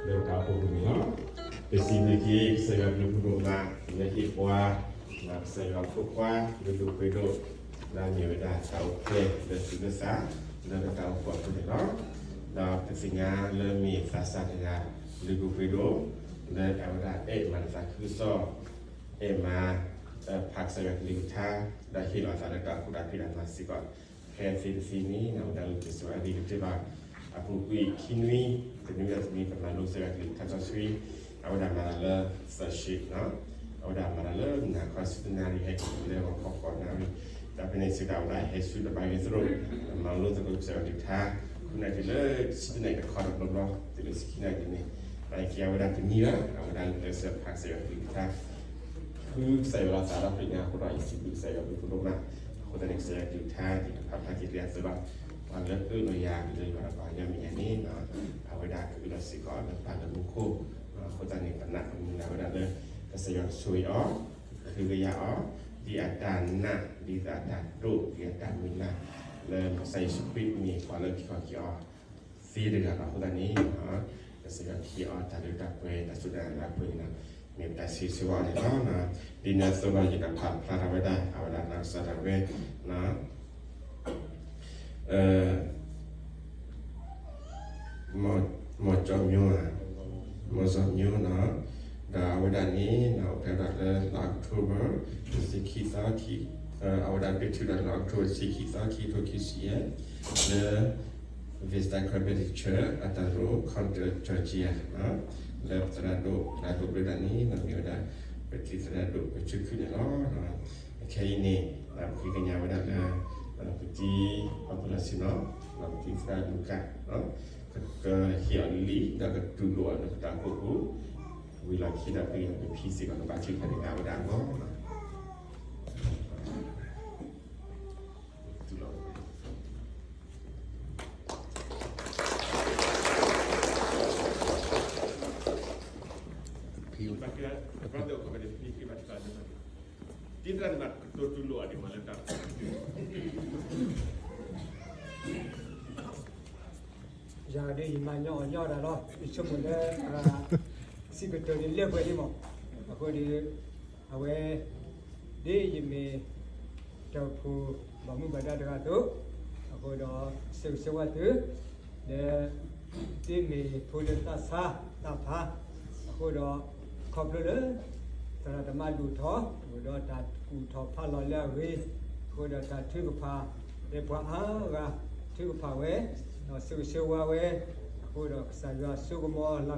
Leo ta ko ni no. Pe si ni ki se ga ni ko ma ni ki kwa na se ga ko kwa ni ko pe do na ni we da ta o ke de si de sa de ta o kwa ko ni no. Na pe si nga le mi sa sa ni ga ni ko pe do de a da e ma sa ku so e ma pa se ga ni ta da hi lo sa de ta ko da pi da ma si ko. ແພຊິດຊີນີນະ ອາວດາ ເລີ ເຈສວາ ດີກະເຈບາ ອາປູກຸຍ ຄີນຸຍ ຕະນິວ ຍາສມີ ປະມາລຸ ເຊວາ ກິ ທາຊາສວີ ອາວດາ ມາລາເລີ ສາຊິນະ ອາວດາ ມາລາເລີ ນາຄອນ ຊິຕະນາລີ ໄຮ ເລວ ຄອກອນນາວີ ຕາເປເນ ເຊດາ ອາວດາ ເຮຊູ ຕະບາຍ ເກສໂຣ ມາລຸ ຕະກຸ ເຊວາ ກິ ທາ ຄຸນນາ ຕິເລີ ຊິຕະເນ ນະຄອນ ລອບລອບ ຕິເລີ ຊິຄິນາ ກິເນ ໄລ ເກຍ ອາວດາ ຕະນີວະ ອາວດາ ເລີ ເຊ ພັກ ເຊວາ ກິ ທາ Hu saya la sara pina ko rai si hu saya hu ko ma. Ko ta ne saya ki ta ki pa pa ki ya sara. Pa le ko no ya ki le ma pa ya mi ya ni na. A we da ko la si ko na pa le mu ko. Ko ta ne pa na ko mi na we da le. Ka saya so ya. Ko ya o. Di ata na, di ata do, di ata mi na. Le sai su pi mi ko le ki ko ki o. ສີ່ເດືອນເນາະ ຜູ້ຕານີ້ເນາະ ກະຊິວ່າທີ່ອອກຕາເລືອກຕາເປີຍ ຕາສຸດຕາລາເປີຍເນາະ ເມດຕາຊີຊີວະນີ້ເນາະ ດີນາໂຊບາຍິນນາພາພະລາວະດາ ອາວະດານາສາລາເວເນາະ ເອີ ມໍ ມໍຈໍມຍວ ມໍຈໍມຍວ ເນາະ ດາວະດານີ ເນາະ ເປັນດາເລີ ອອກໂທເບີ ສິບສີ່ ເອີ ອາວະດາເປັນຖືດາເລີ ອອກໂທເບີ ສິບສີ່ ໂທຄິເຊຍ ເລີ Vista Competitor Atarot County Georgia ເນາະ ແລະ ຕະຫຼາດໂລກ ຕະຫຼາດໂລກເວລານີ້ ມັນມີເວລາໄປທີ່ຕະຫຼາດໂລກໄປຊຶກຄືນເນາະ ແຄ່ນີ້ ລະຄືກັນຍາວໄປດາ ລະໄປທີ່ Population ເນາະ ລະໄປທີ່ຕະຫຼາດລູກກາເນາະ ກະເຮອລີ ລະກະຕູໂລ ລະກະຕາໂກກູ ເວລາທີ່ລະໄປ ໄປພີຊິ ລະກະບາຊິ ກະໄດ້ຍາວໄປດາເນາະ. ຢາດີມາຍໍຍໍດາເນາະ ອີສົມມຸດເລີຍ ອາ ຊິກະເຕີເລເວລນີ້ໝໍ ອາໂກດີ ອາເວ ດີ ຍະເມ ເຈົ້າຜູ້ບາງມື້ບາງດາຕະກາຕຸ ອາໂກດອ ເຊວເຊວາຕຸ ເດ ຕິເມ ໂທເດຕາຊາ ຕາພາ ອາໂກດອ ຂອບເລີເລີ ຕະລາຕະມາດູທໍ ອາໂກດອ ຕາກູທໍພາລອຍລາເວ ອາໂກດອ ຕາຖືກະພາ ເດພາອາກາ ຖືກະພາເວ ເຊວເຊວາເວ ອາໂກດອ ກະສາຍາ ສຸກະມໍ ລາກະ